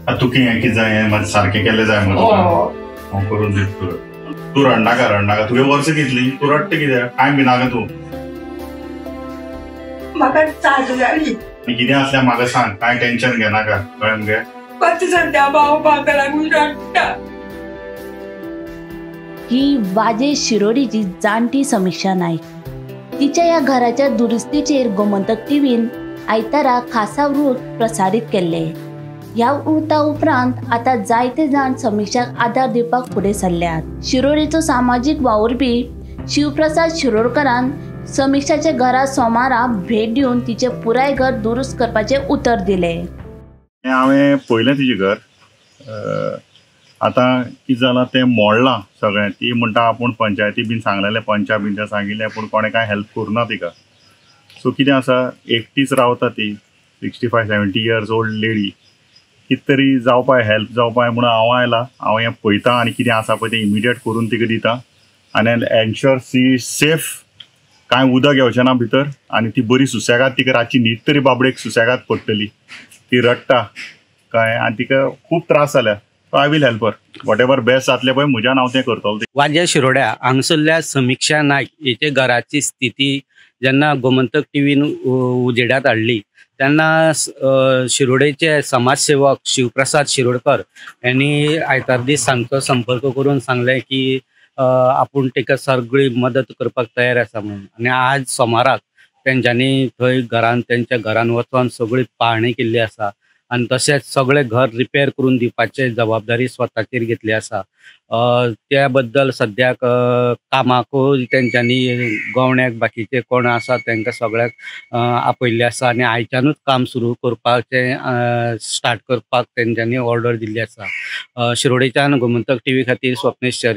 तुका हें कितें जाय, हें मातशें सारकें केलें जाय मगो तुका. हांव करून दिता तुका. तूं रडनाका रडनाका. तुगे वर्सां कितलीं? तूं रडटा कित्याक? कांय भिनाका तूं. म्हाका चालू जाली. आनी कितें आसल्यार म्हाका सांग, कांय टेन्शन घेनाका, कळ्ळें मगे? मातशें सद्या भाव म्हाका लागून रडटा. ही वाजे शिरोडीची जाणटी समिक्षा नायक. तिच्या ह्या घराच्या दुरुस्तीचेर गोमंतक टीव्हीन आयतारा खासा वृत्त प्रसारीत केल्ले. ह्या वृत्ता उपरांत आतां जायते जाण समिक्षाक आदार दिवपाक फुडें सरल्यात. शिरोडीचो सामाजीक वावुरपी शिवप्रसाद शिरोडकरान समिक्षाच्या घरा सोमारा भेट दिवन तिचें पुराय घर दुरुस्त करपाचें उतर दिलें. हांवें पळयलें तिचें घर. आतां कितें जालां तें मोडलां सगळें. ती म्हणटा आपूण पंचायती बीन सांगलेलें, पंचा बीन सांगिल्लें, पूण कोणें कांय हेल्प करूं ना तिका. सो कितें आसा, एकटीच रावता ती, 65-70 years old lady. कितें तरी जावपाय, हेल्प जावपाय म्हणून हांव आयला. हांव हें पळयता आनी कितें आसा पळय तें इमिडिएट करून तिका दिता आनी एन्श्योर शी सेफ, कांय उदक येवचें ना भितर आनी ती बरी सुसेगाद, तिका रातची न्हीद तरी बाबडेक सुसेगाद पडटली. ती रडटा, कळ्ळें, आनी तिका खूब त्रास जाल्या. So I will help her, whatever best जातलें पळय म्हज्यान हांव तें करतलो. वाजे शिरोड्या हांगसरल्या समिक्षा नायक हेच्या घराची स्थिती जेन्ना गोमंतक टीव्हीन उजेडात हाडली तेन्ना शिरोडेचे समाजसेवक शिवप्रसाद शिरोडकर यांनी आयतार दीस सांजचो संपर्क करून सांगलें की आपूण ताका सगळी मदत करपाक तयार आसा म्हणून. आनी आज सोमाराक तेंच्यांनी थंय घरान तेंच्या घरान वचोन सगळी पाहणी केल्ली आसा आनी तशेंच सगळें घर रिपेर करून दिवपाचे जबाबदारी स्वताचेर घेतली आसा. त्या बद्दल सद्याक कामाकूय तेंच्यांनी गवण्याक बाकीचे कोण आसा तांकां सगळ्याक आपयल्ले आसा आनी आयच्यानूच काम सुरू करपाचें स्टार्ट करपाक तेंच्यांनी ऑर्डर दिल्ली आसा. शिरोडेच्यान गोमंतक टीव्ही खातीर स्वप्नेश च्यारी.